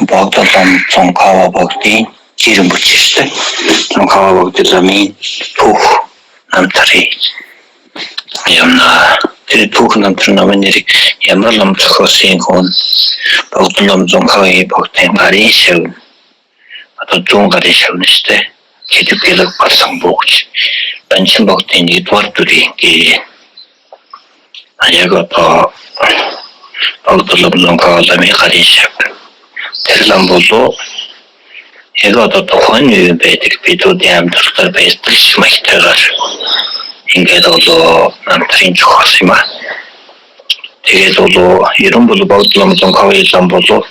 Богдолом Цонхава богдын жирэн бүчтэй. Цонхава богдоломын түүх намтрыг ямна. Тэр түүх намтар намын нэрийг ямар лам зохиосон хүн Богдолом Цонхавын богдын гарын шав. Одоо зүүн гарын шавна штэ. Хэдэг гэлэг болсон буугч. Банчин богдын нэгдүгээр дүрийн гээ. Яг одоо Богдолом Цонхава ламын гарын шав. Тэр лам болов яг одоо тухайн үе байдаг бидүүдийн амьдралаар байдаг шиг маягтайгаар ингээд болоо намтрын зохиос юм аа. Тэгээд болоо ерөн бол Богдолом Цонхавын лам болоо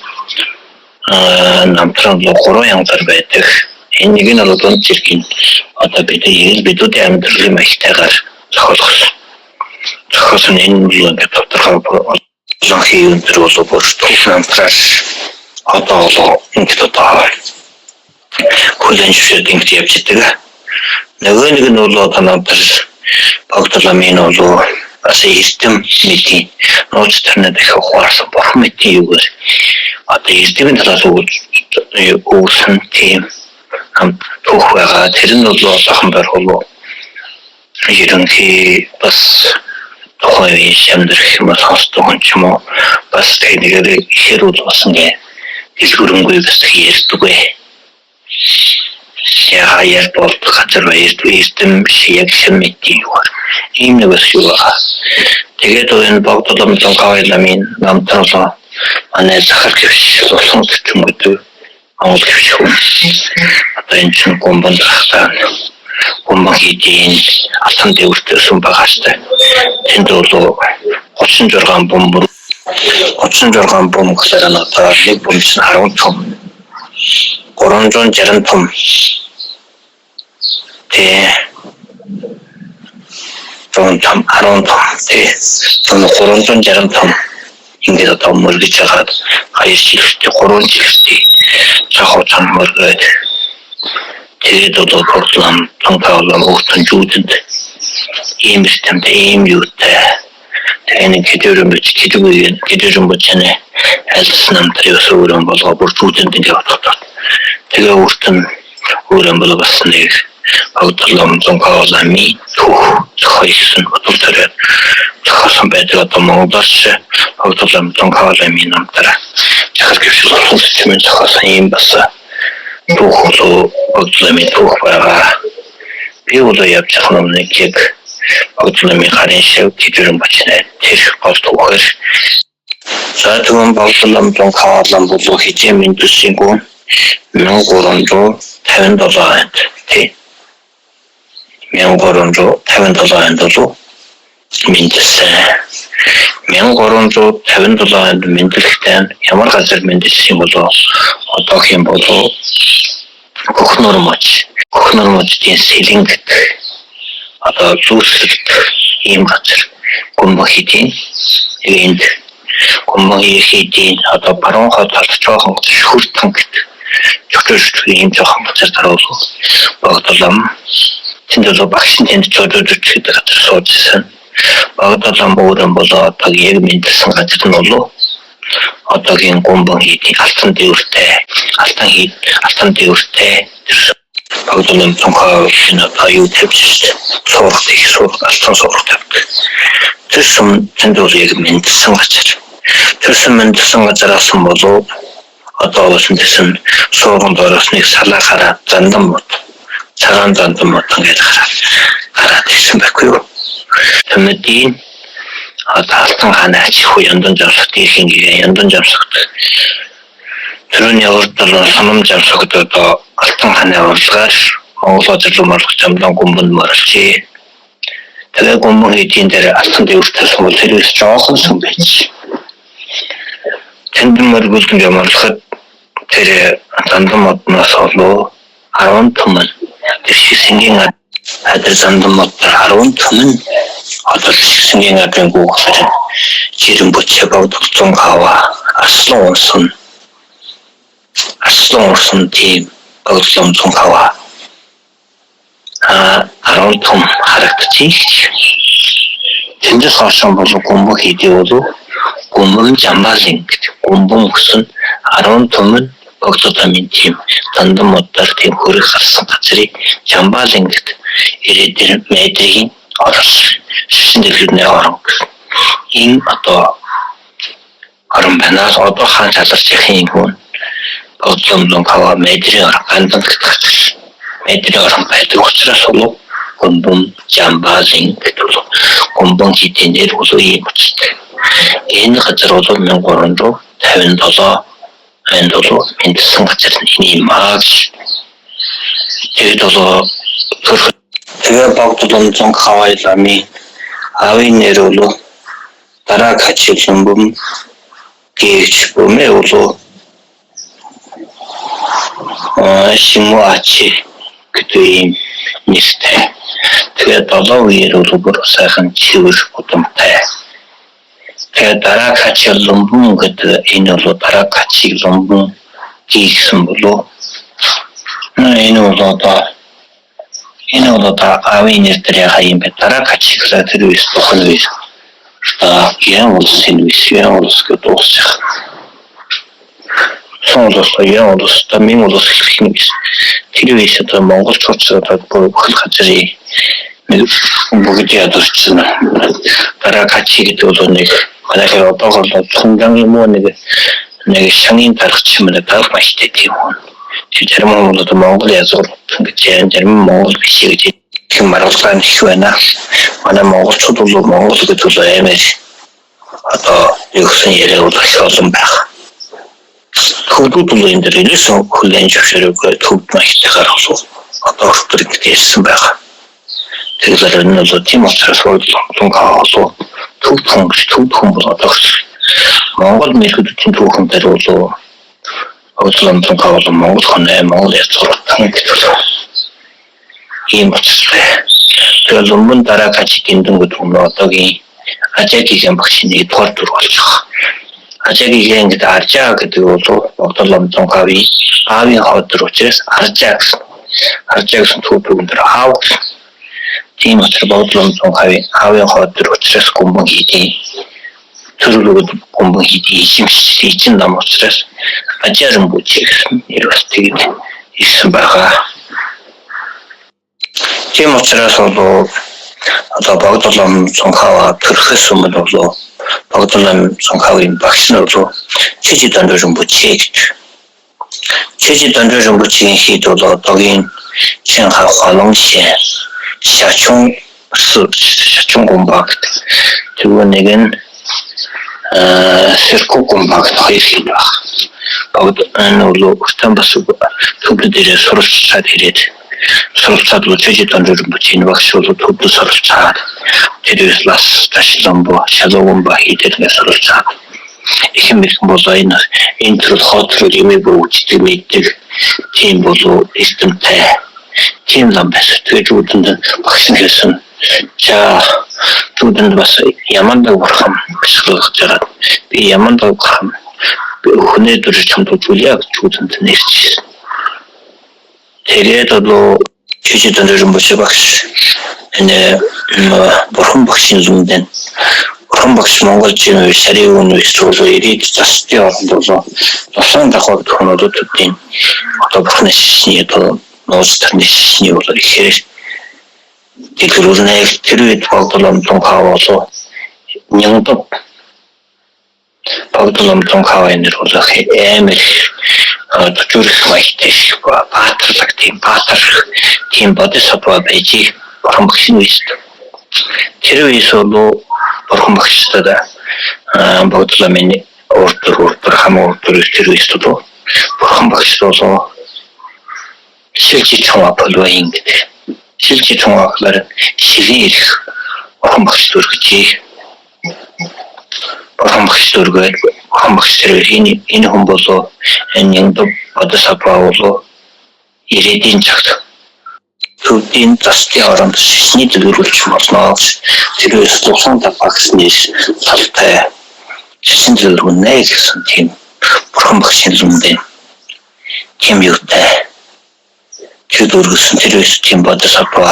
намтран бол гурван янзаар байдаг. Энэ нэг нь бол дунд зэргийн одоо бид ер бидүүдийн амьдралын маягтайгаар зохиолгосон. Зохиосон энэ бол ингээд тодорхой олон хийвэн төр бол бүр түүх намтраар одоо болоо ингээд одоо хүлэн зөвшөөрд ингэж явж идэг. Нөгөө нэг нь бол одоо намтар Богдоломын бол бас эрдэм мэдийн нууц тарнад их ухаарсан бурхан мэдийн юугаар одоо эрдэмийн талаас өгсөн тийм түүх байгаа. Тэр нь бол одоохон барих ерөнхий бас тухайн үеийн шамдар гэх юм уу сонсдог хүн ч юм уу бас тэг нэгээр ихээр бол бас ингээ дэлгэрэнгүй бас тэг ярьдаггүй. Яа яар болдог газар баярд эрдэм биш яг шин мэдийн юугаар ийм нэг бас юу байгаа. Тэгээд энэ Богдолом Цонхавын ламын намтарлаа манай Захар гэвш улсан төчм гэдэг Монгол гэвш хүн. Одоо энэ чинь гумбан захтаа гумбан хийдийн алтан дээвэртэй өсөн байгаа штэ. Тэнд бол 36 бомб 36 бомб гэхээр нь одоо нэг бомб чинь 10 том 360 том тий 100 том 10 том тий 360 том ингээд одоо мөргөж хагаад 2 жилтэй 3 жилтэй цахуу цам мөргөөд тэгээд одоо Богдолом Цонхавын өгтөн жүүдэнд ийм системтэй ийм юутай тэгээ нэг хэдэрэн бич хэдэггүй хэдэрэн бочны альс намтар ёс өрөн болгоо бүр жүүдэнд ингээд бодоход тэгээ өөрт нь өрөн болоо бас нэг Богдолом Цонхавын түүх зохиосон бодол тариад зохиосон байдаг. Одоо Монголоос Богдолом Цонхавын намтар захар гэвшил болсон системийн зохиосон ийм бас түүх болоо Богдоломын түүх байгаа. Би бол явж байгаа юм нэг яг Богдоломын гарын шав хэдэрэн бочны тэр гол түүхээр. За тэгвэл Богдолом Цонхавын болоо хижээ мэндэлсэн гүн 1357 онд тий 1357 онд болов мэндэлсэн. 1357 онд мэндэлэхдээ ямар газар мэндэлсэн болов одоохийн болов Көхнөр муж. Көхнөр мужийн Сэлэн гэдэг одоо зүүсэлт ийм газар Гүмбэ хийдийн энд Гүмбэ хийдийн одоо баруун хот талд жоохон шүртэн гэдэг чөтгөр ийм жоохон газар таруулах Богдолом тэнд бол багш нь тэнд чөтгөр гэдэг газар суужсэн. Богдолом өөрөн болоо одоо яг мэндэлсэн газар нь болов одоогийн Гүмбэ хийдийн алтан дээвэртэй алтан хийд алтан дээвэртэй тэр Богдолом Цонхоо энэ одоо юу тавьж шээ. Сурах их сурах алтан сурах тавьдаг. Тэр сүм тэнд бол яг мэндэлсэн газар. Тэр сүм мэндэлсэн газараас нь болов одоо болсон тэсэн сууган доороос нэг салаа гараад зандан мод цагаан зандан мод ингээд гараад ирсэн байхгүй юу. Тэмэдийн одоо алтан хааны ач их яндан жамсагт дээрхийн гээ яндан жамсагт тэрний урд бол сунам жамсагт одоо алтан хааны урлагаар Монгол газар руу морлох жамлан гүмбэнд морилжээ. Тэгээ гүмбэн хийдийн дээр алтан дээвэртэй сүм бол тэрээс жоохон сүм байж. Тэнд мөргөлдөн морлоход тэр зандан модноос олоо 10 түмэн тэр шиг сэнгийн хадар зандан мод 10 түмэн одоо шиг сэнгийн адрын гүүхлээр жирэн бүчээ богдол Цонхава арслан унсан арслан унсан тийм Богдолом Цонхава 10 том харагдчих. Тэндээс хойш бол гүмбэ хийдий болов Гүмбэн Жамбалин гэдэг гүмбэн өсөн 10 түмэн Богдоломын тийм дандан модоор тийм хөрөх гарсан газрыг Жамбаалин гэд ирээдэр Майдригийн орол шашин дэлгэрний орон гэсэн. Энэ одоо орон байна. Одоо хаан шалгарч явах юм хүн Богдолом хава Майдрийн орон Гандан гэдэг газар. Майдрийн орон байдаг учраас бол Гүмбүм Жамбаалин гэдэг бол Гүмбүн хийдийн нэр бол ийм учиртай. Энэ газар бол 1357 онд бол мэндэлсэн газар энэ маагш. Тэгээд бол тэгээ Богдолом Цонхавай ламын аавын нэр бол дараа Качилүмбүм гэж бөмэ бол Шимуачи гэдэг ийм нэртэй. Тэгээд 7 үеэр бол бүр сайхан чивэр удамтай. Тэгээд дараа Качилүмбүм гэдэг энэ бол дараа Качилүмбүм гэсэн болов. Энэ бол одоо энэ бол одоо аавын нэр дээр яхаа юм бэ? Дараа Качи гэхлээр тэр үес тухайн үес. Одоо Ян улсын үес, Ян улс гэдэг дуусчих. Сон улс, Ян улс, одоо Мин улс гэх юм биш. Тэр үес одоо монголчууд одоо бүх газрын нэг бүгд ядурчсан. Дараа Качи гэдэг бол нэг манайхын одоогор л цунгаан юм уу нэг шангийн даргач юм нэг дарга маштай тийм хүн. Тэр зарим хүн бол одоо Монгол язгуур гэж яан зарим Монгол биш гэж их маргалгаа их байна. Манай монголчууд бол Монгол гэдэг бол амар одоо юусэн яриа бол их олон байх. Төвдүүд бол энэ дээр ерөөсөн хүлээн зөвшөөрөөгүй төвд маягтайгаар бол одоо хүртэл ингэж ярьсан байгаа. Тэгэхээр энэ бол тийм учраас тунхаа бол төвд хүн гэж төвд хүн бол одоо Монгол мэргэдүүдийн түүхэн дээр бол Богдолом Цонхаа бол Монгол хүн, Монгол язгууртан гэдэг бол ийм учиртай. Тэгэхээр Лүмбүн дараа Качи Дэндэн гэдэг нь одоогийн Ажаагигийн багш нэгдүгээр дүр болж байгаа. Ажаагигийн гэдэг Аржаа гэдэг бол Богдолом Цонхаавын аавын хоод төр учраас Аржаа гэсэн. Аржаа гэсэн төв дүгэн дээр аав гэсэн. Тийм учраас Богдолом Цонхаавын аавын хоод төр учраас Гүмбэн хийдийн төрөлгөд Гүмбэн хийдийн ижимш ижин нам учраас Ажааран бүжиг гэсэн нэр бас тэгэд ирсэн байгаа. Тийм учраас бол одоо Богдолом Цонхава төрөхөөс өмнө бол Богдолом Цонхавын багш нь бол Чижи Дандөрөн бүжиг гэж. Чижи Дандөрөн бүжигийн хийд бол одоогийн Чинхай Хуалоншин Шачун Шачун гумба гэдэг. Тэгвэл нэг нь Сэрку гумба гэдэг хоёр хин баг. Богд энэ бол уртан бас төвлөд дээрээ суралцаад ирээд суралцаад бол Чижи Дандөрөн бүжгийн багш бол төвлөд суралцаад тэрээс лас ташламбо шалугумба хийдэг нэг суралцаад их юм их бол энэ төрөл хот төрөл юм бүр үждэг мэддэг тийм болов эрдэмтэй тийм лам байсан. Тэгээд үүдэнд багш нь хэлсэн. За түүдэнд бас ямандаг бурхан бясалгаж жагаад би ямандаг бурхан би өхнөө дүр чамд үзүүлье гэж үүдэнд нэрчсэн. Тэгээд бол Чижи Дандөрөн бүжиг багш энэ бурхан багшийн зүмдэн бурхан багш Монгол жин үе шарын үн үе бол ирээд застын оронд бол тусан давхар гэх хүмүүс төдийн одоо бурханы шишний одоо нууц тарны шишний бол ихээр дэлгэрүүлнэ. Тэр үед Богдолом Цонхаа бол Нянгдов Богдолом Цонхаа нэр бол амар төчөөрөх маягтай их баатарлаг тийм баатар тийм бодисатва байж бурхан багшийн үеэс. Тэр үеэс бол бурхан багштай Богдоломын урд хамаа урд тэр үеэс бол бурхан багш бол шилжиж чума болвоин гэдэг. Шилжиж чума гэхээр шилийн ирэх бурхан багш дүргэжээ. Бурхан багш дүргээд бурхан багш тэр энэ хүн болов энэ Нянгдов бодисатва бол ирээдүйн цагт төвдийн застын оронд шишний дэлгэрүүлж болно гэж тэр үеэс тулсан давхаа гэсэн талтай шишин дэлгэрүүлнэ гэсэн тийм бурхан багшийн зүмдэн тийм юутай тэр дөргөсөн тэр үеэс тийм бодисатва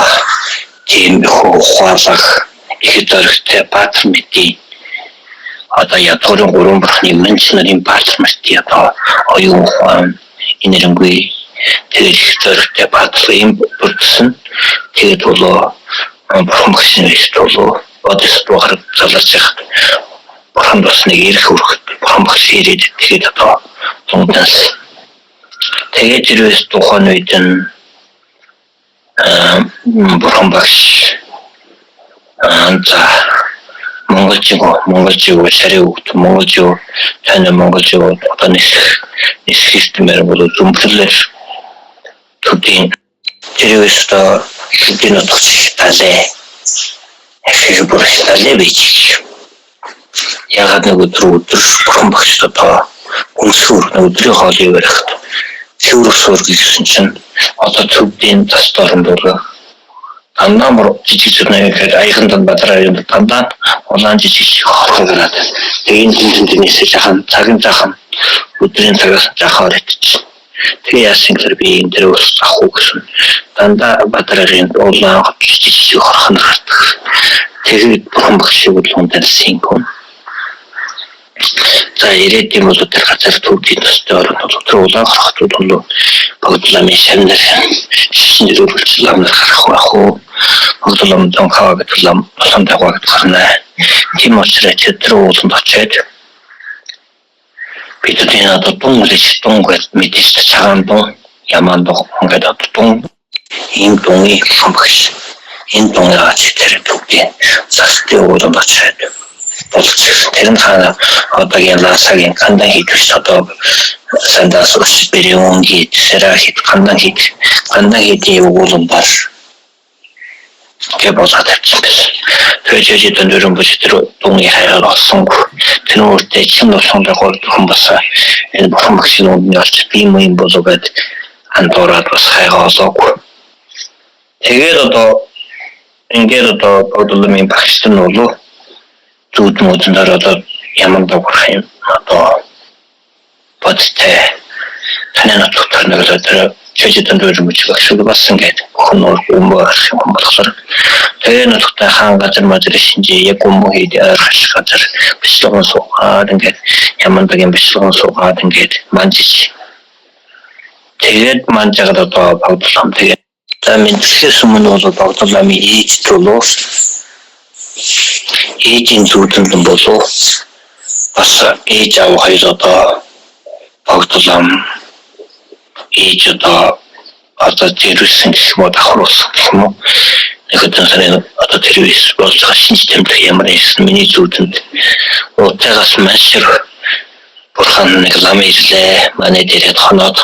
тийм их ухаалаг их дөрөгтэй баатар мэдээ Одоо ядуурын гурван бурхны мэнч нарын баатар мартын одоо оюун ухаан инэрэнгүй тэгээд их зоригтой баатлага юм бүрдсэн. Тэгээд болоо бурхан багшийн их болоо бодис дугаар заларч яхад бурхан бас нэг эрх өрхөд бурхан багш ирээд тэгээд одоо дундаас тэгээд ирвэс тухайн үед нь бурхан багш за Монголжиг шарын хүүхд Монголжиг тань Монголжиг одоо нисэх нисэх бол зүмбэрлэр төдийн тэрвэс одоо төдийн нутагч талаа их бүр талаа байж. Ягаад нэг өдөр өдөр бурхан багш одоо үнсүр өдрийн хоолыг барихад цэвэр ус гэсэн чинь одоо төвдийн тас дорн дурга дандаа мөр жижиг зүрнэ гэхэд аяхан данд бадраа юм дандаа улаан жижиг хорхон гараад тэгээ энэ тэн тэн нисэж жахан цагийн жахан өдрийн цагаас жахаар итчих. Тэгээ яасан гэхээр би энэ дээр ус авах уу гэсэн. Дандаа бадраагийн улаан жижиг жижиг хорхон гардаг. Тэгээд бурхан багшиг бол хүн таньсан юм. За ирээд юм бол тэр газар төвдийн төстэй оронд бол тэр улаан хорхотууд бол богдламын шамнар шишин дээр үргэлж ламнар гарах байх уу? Богдлам донхаа гэдэг лам улаан дагва гэдэг гарна. Тийм учраас тэр ууланд очиад бид энэ одоо дун гэж дун гэж мэдээж цагаан дун ямаан дун ингээд одоо дун ийм дунгийн багш энэ дунгийн ач тэр төвдийн застын ууланд очиад болж тэр нь хаана одоогийн Ласагийн гандан хит биш одоо сандаас ус бэрүүн хит сэра хит гандан хит гандан хитийн ууландаар гэ болоод тавьчихсан байсан. Тэгээд жижиг дөрөн бүж тэр дунгийн хайгаар олсонгүй. Тэр өөртөө чин болгондоо гол хүн бас энэ бурхан багшийн үндний олж би юм юм болоо гэд андуураад бас хайгаа олоогүй. Тэгээд одоо ингээд одоо бодломын багш нар нь болов зүуд муудаар одоо яман дагварх юм одоо бодтой таны нутгаар нэг л тэр чөжөдөн дөрөв мөч багш бас ингээд өхөн нуур өмөө арах юм болохоор тэгээ нутагтай хаан газар мазар шинжээ яг өмөө хийд ойрхаш газар бичлэгэн суугаад ингээд яман дагийн бичлэгэн суугаад ингээд манжиж тэгээд манжгаад одоо богдлом тэгээд за мэдлэхээс өмнө бол богдломын ээж төлөө ээжийн зүүдэнд болов бас ээж аав хоёр одоо богдлом ээж одоо зэрүүлсэн гэх юм уу давхруулсан гэх юм уу нэг хэдэн сарын одоо тэр үес болж байгаа шинж тэмдэг ямар байсан миний зүүдэнд уутаагаас маш их бурхан нэг лам ирлээ манай дээрээ хоноод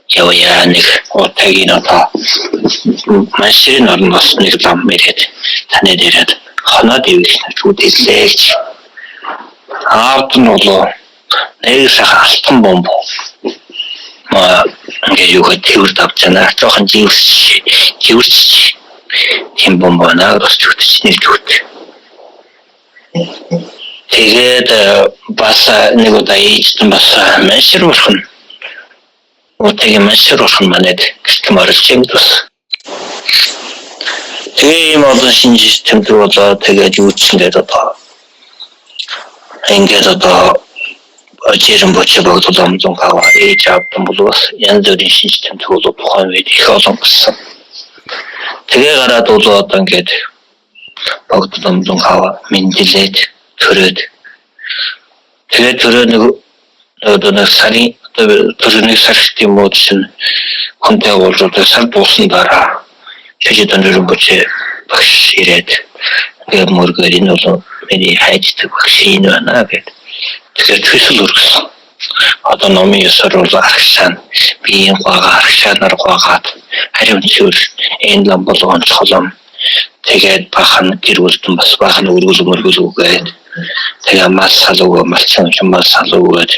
явъя нэг уутаагийн одоо маш их орноос нэг лам ирээд таны дээрээ хоноод ивэх зүуд ирлээ гэж аавд нь болоо нэг сайхан алтан бомб ингээд юугаа тэрвэр давж чана жоохон живэрч живэрч тийм бомб байна бас зүтч нэг зүт. Тэгээд бас нэг удаа ээжтэн бас маш их бурхан уутаагийн маш их бурхан манайд гэрт морилж юм бас. Тэгээ ийм олон шинж тэмдэг болоо тэгээд юу ч ингээд одоо ингээд одоо жирэн бочо богдол амзон хава ээж аавдан бол бас янз бүрийн шинж тэмдэг бол тухайн үед их олон болсон. Тэгээ гараад бол одоо ингээд богдол амзон хава мэндэлээд төрөөд тэгээ төрөө нэг одоо нэг сарын одоо төрөө нэг сар гэх юм уу чинь хүнтэй уулзаад сар дууссан дараа чөжид дөрөн бочо багш ирээд ингээд мөргөөр энэ бол миний хайждаг багш энэ байна гэд. Тэгэхээр төсөл өргөсөн. Одоо номын ёсоор бол арагшаан биеийн гуагаа арагшаанаар гуагаад хариун цэвэр энэ лам болгон чолом тэгээд бахан гэр бүлдэн бас бахан өргөл мөргөл үгээд тэгээ мал сал өгөө малчин мал сал өгөөд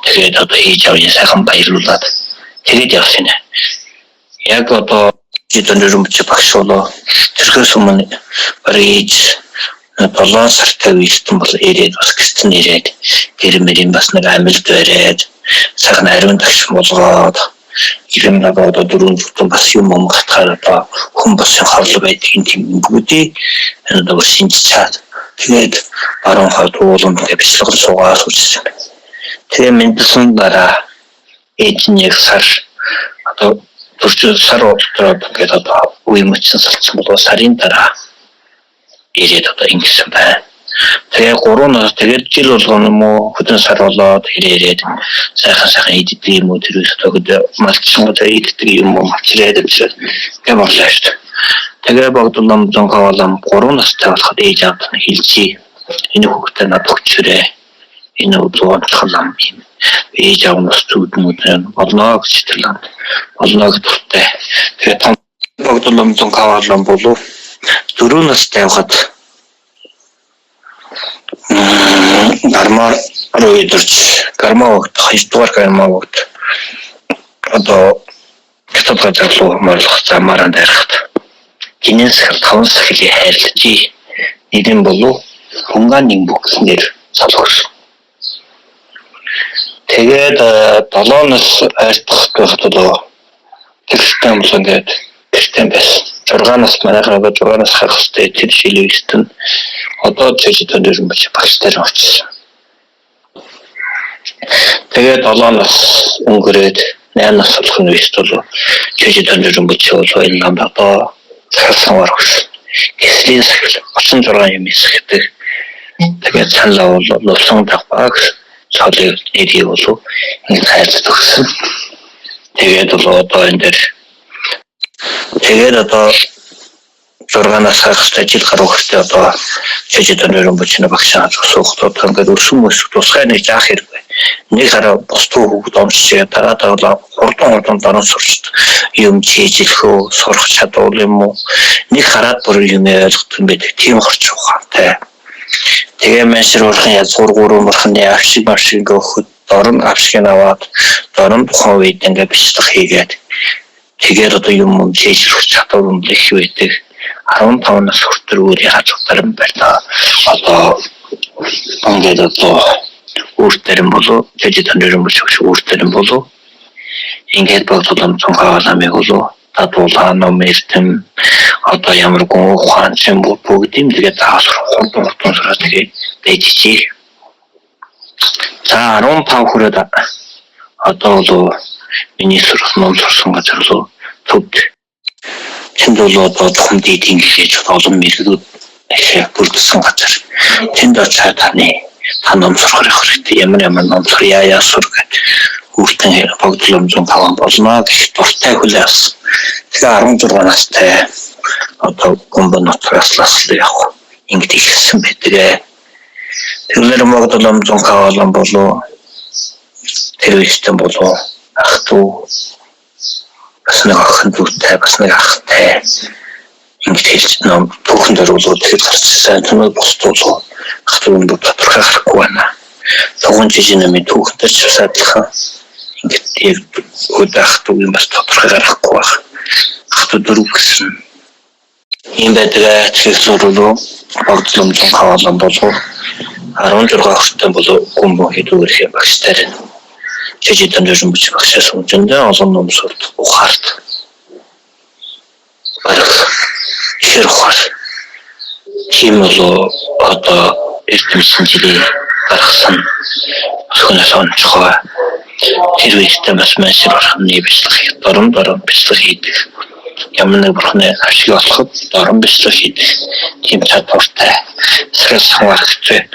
тэгээд одоо хийж авъя сайхан баярлуулад тэгээд явсан. Яг одоо дөрөн бич багш болоо тэрхээс өмнө бараг ээж 7 сартай үеэртэн бол ирээд бас гэртэн ирээд гэр мөрийн бас нэг амьд бариад сайхан ариун тагш болгоод ирэн нэг одоо дөрөв зүгтэн бас юм юм гатгаар одоо хүн болсон хорлог байдгийг тийм бүгдээ энэ одоо шинж чаад Тэгээд баруун хойд ууланд ингээд бичлэгэн суугаа суучихсан байна. Тэгээ мэндэлсэн дараа ээж нь яг сар одоо төрчөө сар дотроо ингээд одоо үе мөчсөн салцсан болоо сарын дараа ирээд одоо ингэсэн байна. Тэгээ 3 нас тэгээд жил болгоно юм уу хөдөн сар болоод ирээд сайхан сайхан иддэг юм уу тэр үс одоо хөдөө малчингуудаа иддэг юм уу малчраад амжираад гэ боллоо шүү дээ. Тэгээ богдолом зонхоолом 3 настай болоход ээж аавд нь хэлжээ. Энэ хүүхдээ надад өгчөөрэй. Энэ зуунцхан лам юм. Ээж аав нь бас зүудмүүд болно гэж тэр ламд болно гэж дуртай. Тэгээ том богдолом зонхоолом болов 4 настай байхад гармаа руу идэрч гармаа огт 2 дугаар гармаа огт одоо хятад газар руу морлох замаараа дайрахад гинэн сахил 5 сахилыг хайрлажээ. Нэрэн болов Хунгаан бүх гэснээр цол өгсөн. Тэгээд 7 нас айлтгах байхад одоо тэрхтэн бол ингээд гэртэн байсан. 6 нас манайхаа 6 нас харах хэвээр тэр шилэвэст нь одоо чэжид өндөр бич багш дээр очсон. Тэгээд 7 нас өнгөрөөд 8 нас болох нь үест бол чэжид өндөр бич бол энэ намд одоо захалсан өгсөн. Гэслийн сахил 36 юм хэсэгдэг. Тэгээд санал бол нусан давхаа гэсэн цолыг нэрийг болов ингэж хайрлаж өгсөн. Тэгээд бол одоо энэ дээр тэгээд одоо 6 нас хагастай жил гаруй хэрэгтэй одоо чэжид өнөрөн бочно багш аа суух одоо ингээд өрсөн мөсөх тусгай нэг заах хэрэггүй. Нэг хараа бус түү хүүхэд омсчээ дараа дараа хурдан дараа сурч юм чийжлэхөө сурах чадвар юм уу нэг хараад бүр юм ойлгох юм байдаг. Тийм хорч ухаантай. Тэгээ маншир урхан язгуур гурван бурхны авшиг маршиг өгөхөд дорн авшиг аваад дорн тухайн үед ингээд бичлэг хийгээд тэгээд одоо юм юм чийжлэх чадвар юм их байдаг. 15 нас хүртэл өөрийн хазгаар байна. Одоо ингээд одоо үүртэр юм болов жижиг тонор юм болов үүртэр юм болов ингээд богдолом цонхоо ламыг болов татуулаа ном эрдэм одоо ямар гүн ухаан ч юм уу бүгд юм тэгээд заавал хурдан хурдан сураад тэгээд байж чий. За 15 хүрээд одоо бол миний сурах ном сурсан газар руу төвд тэнд бол одоо тухам дийдийн гэж олон мэрэгүүд их бүрдсэн газар. Тэнд очиад таны та ном сурах хэрэгтэй. Ямар ямар ном сур яа яа сур гэд хүүхдэн богдлом 105 болно гэх дуртай хүлээ авсан. Тэгээ 16 настай одоо гомбо нотроос ласлаа явах ингэж ихсэн байдаг. Тэгэхээр богдлом 105 болов тэр үеийн болов ах дүү бас нэг охин дүүтэй бас нэг ахтай ингэж хэлж ном түүхэн дөрвөлөө тэгэхэд гарчсан. Түнээ бус дуулуу ах дүү нь тодорхой гарахгүй байна. Туган жижиг намын түүхэнтэй ч бас адилхан ингэж яг өд ах дүүгийн бас тодорхой гарахгүй байх. Ах дүү дөрөв гэсэн ийм байдаг. Тэгэхээр рүү богдлом 105 болов 16 хүртэн болов гүн хэдүүгээр багш тарина. Чэжид өндөр бүч багшаас үнэндээ олон ном сурд ухаарт. Бараг ихэр ухаар. Тийм болов одоо эрдэмсэн жилийн гаргасан хүнээс онцгой. Тэр үедээ бас маншир бурхны бичлэг дорн дорн бичлэг хийдэг. Ямар нэг бурхны ашиг олоход дорн бичлэг хийдэг. Тийм чадвартай. Сахил санвархтай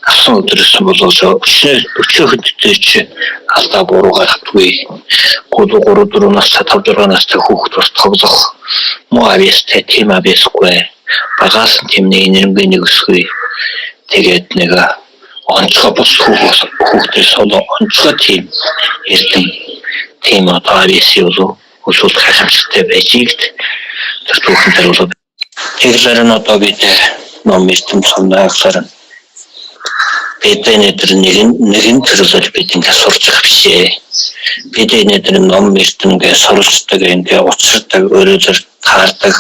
авсан өдрөөс бол өчнөө чи алдаа буруу гаргадаггүй. 3 4 настай 5 6 настай хүүхэд бас тоглох муу авьяастай тийм авьяасгүй. Багаас нь тийм нэг нэрмгүй нэг өсгүй. Тэгээд нэг онцгой бус хүүхдээс бол онцгой тийм эрдэм тийм одоо авьяас болов өсвөл гайхамшигтай байж игт тэр түүхэн дээр бол тэгэхээр нь одоо бид ном эрдэм сумнаа гэхээр бид энэ тэр нэгэн төрлөөр бид ингэ сурч байгаа биш ээ. Бид энэ тэр ном эрдэмгээ суралцдаг, ингээ учирдаг, өөрөөр таардаг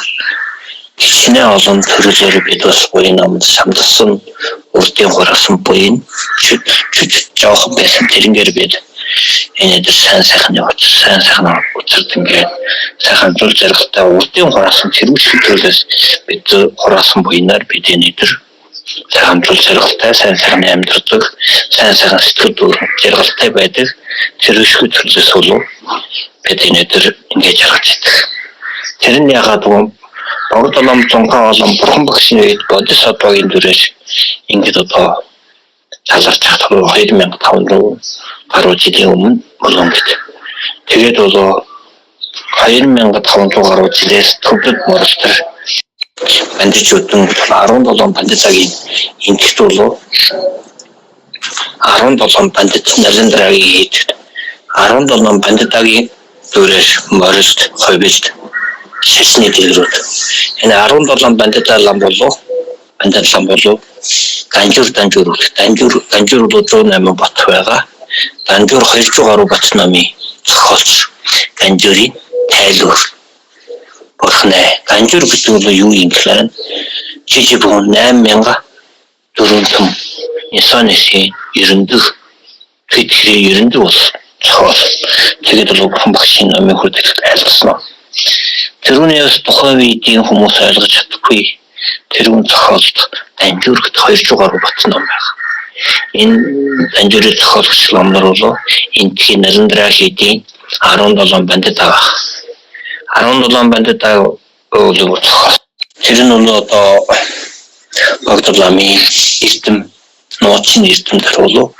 хичнээн олон төрлөөр бид бас буян номд шамдсан урдын хураасан буян чүд чүд жоохон байсан тэрнгээр бид энэ дээр сайн сайхны учир сайн сайхан учирд ингээд сайхан зул жаргалтай урдын хураасан тэрүүшиг төрлөөс бид хураасан буянаар бид энэ дээр Сайхан зүл жаргалтай, сайн сайхан амьдардаг, сайн сайхан сэтгэл дүүрэн жаргалтай байдаг. Тэр өшгөө төрлөөс болов бид энэ өдөр ингэж жаргаж идэх. Тэр нь яагаад вэ? Богд улам зунхаа олон бурхан багшны үед бодисатвагийн дүрээр ингэж одоо таларч чадах 2500 гаруй жилийн өмнө болон гэт. Тэгээд болоо 2500 гаруй жилээс төвдөд морил төр бандичуудын 17 бандитагийн энтгэт болоо 17 бандит Нарендрагийн хийдэг. 17 бандитагийн дүрээр морилд хувилд шашны дэлгэрүүд. Энэ 17 бандита лам болов бандит лам болов Ганжуур Данжуур үлэх. Данжуур Данжуур бол 108 бат байгаа. Данжуур 200 гаруй бат номын зохиолч Ганжуурын тайлбар бурхнэ. Ганжуур гэдэг бол юу юм гэхээр жижиг бун 8400 Исанесийн 90 дэх тэтгэрийн 90 дэх бол зохиол. Тэгээд бол бурхан багшийн номын хүртэл айлгсан. Тэрүүнээс тухайн үеийн хүмүүс ойлгож чадахгүй. Тэрүүн зохиолд Данжуур гэт 200 гаруй бат ном байна. Энэ Данжуурын зохиологч номнор бол энтхийн Нарендра хийдийн 17 бандит авах. 17 бандит бол зохиол. Тэр нь бол одоо Богд ламын эрдэм нууцын эрдэм төр болов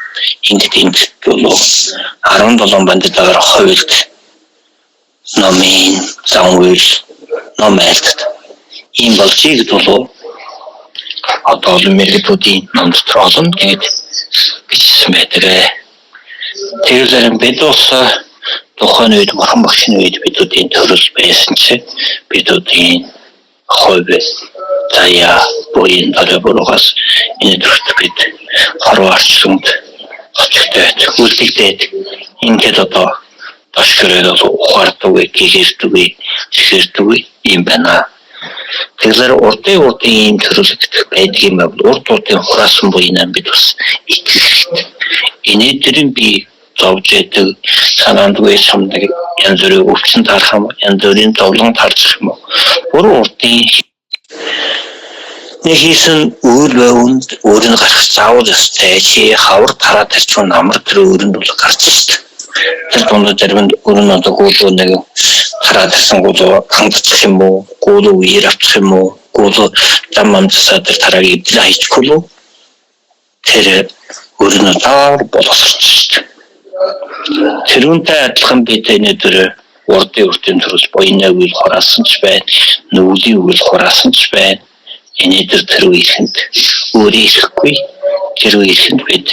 ингээд энд болов 17 бандитаар хувилд номын зам үйл ном айлтад ийм болж ийгд болов одоо олон мэргэдүүдийн ном дотор олон тэгээд бичсэн байдаг. Тэгэхээр бид бас тухайн үед бурхан багшийн үед бидүүдийн төрөл байсан чи бидүүдийн хувь заяа буян дөрөв буруугаас энэ төрт бид хорвоо арчланд хоцогдоод үлдэгдээд ингээд одоо доош гэрээд бол ухаардаг, гэгэрдэг, чихэрдэг юм байна. Тэгэхээр урдын ийм төрөл гэдэг байдаг юм байна. Урд урдын хураасан буянаа бид бас итгэх хэрэгтэй. Энэ төрийн би зовж яадаг, санаандгүй самдаг, янз бүрийн өвчин таарах юм, янз бүрийн зовлон таарчих юм уу. Бүр урдын нэг хийсэн үйл байванд өөр нь гарах заавал ёстой. Чи хавар тараа тарчуу намар тэр өөрөнд бол гарч шít. Тэр дундаа зарим нь өөр нь одоо гүйлүү нэг тараа тарсан гүйлүү хандчих юм уу? Гүйлүү үер авчих юм уу? Гүйлүү зам амцсаа тэр тарааг эвдэл хайчихгүй лүү? Тэр өөр нь заавал боловсрч шít. Тэрүүнтэй адилхан бид энэ өдөр урдын төрөл буяны үйл хураасан ч байна, нүглийн үйл хураасан ч байна. Энэ өдөр тэр үеийнхэнд өөрөө ирэхгүй, тэр үеийнхэнд бид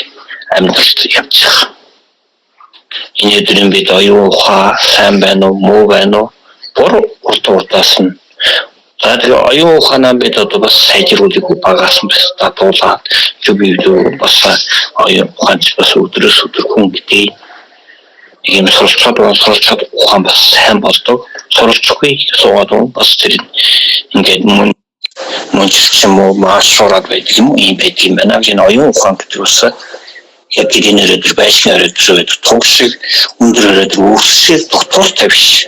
амьдралд явчих. Энэ өдрийн бид оюун ухаан сайн байна уу, муу байна уу? Бур урд урдаас нь. За тэгээ оюун ухаанаа бид одоо бас сайжруулах багаас нь бас дадуулаад зүг би бас оюун ухаанч бас өдрөөс өдөр хүн гэдэг юм суралцаад ухаан бас сайн болдог. Суралцахгүй суугаад бас тэр ингээд мөн мөнчилч юм уу маш шуураад байдаг юм уу ийм байдаг юм байна. Энэ оюун ухаан гэдэг бас яг гэрийн өрөө дээр байшин өрөө дээр байдаг туг шиг өндөр өрөө дээр үүсэх доктортой биш.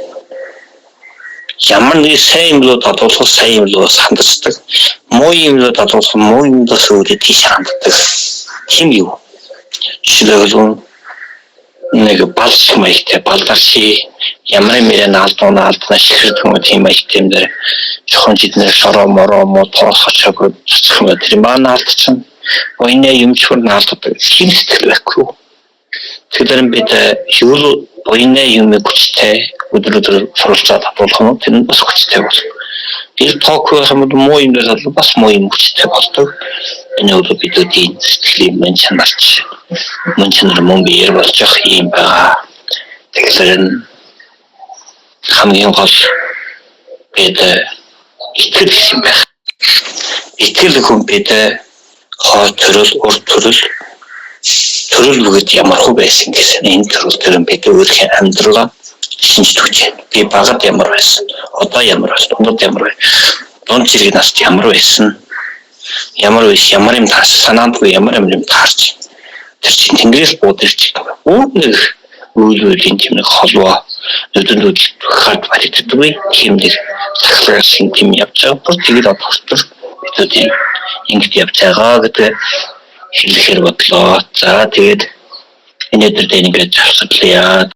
Ямар нэг сайн юм руу дадуулах сайн юм руу ханддаг. Муу юм руу дадуулах муу юм руу өөрөө тийш ханддаг. Тийм юу? Жишээлбэл нэг балч маягтай балдарши ямар мэрэ наалдуuna алдна шихэрдэг юм тийм маягтай юм дээр жохон жиднэр шороо мороо мо тоос хачаагүй цоцох юм тэр маа наалдчихна. Ойнэ юмчвар наалддаг тийм сэтгэл байхгүй. Тэгэхээр бид юу буяны юмыг хүчтэй өдөр өдөр суралцаад татуулах нь тэр нь бас хүчтэй болно. Тэр тоок юм муу юм дээр бол бас муу юм хүчтэй болдог. Энэ бол бидүүдийн сэтгэлийн мөн чанарч мөн чанар мөн биеэр болж явах юм байгаа. Тэгэхээр хамгийн гол бид итгэл гэсэн байх. Итгэл хүн бид хоо төрөл урд төрөл төрөл бөгөөд ямар хөө байсан гэсэн энэ төрөл төр бид өөрхийн амьдралаа шинж түгж. Би багад ямар байсан, одоо ямар байсан, дундад ямар байсан, дунд зэрэг наст ямар байсан, ямар байсан, ямар юм таарч санаандгүй ямар юм таарч тэр чинь тэнгэрээс бууд ирж байгаа. Өөр нэг үйл үеийн тийм нэг холвоо нүдэнд хард баригддаггүй тийм нэг сахилгаас тийм явж байгаа. Бүр тэгээд одоо хүртэл бидүүдийн Ингэж явж байгаа гэдэг хэлэхээр бодлоо. За, тэгээд энэ өдөр дээр ингээд завсарлая.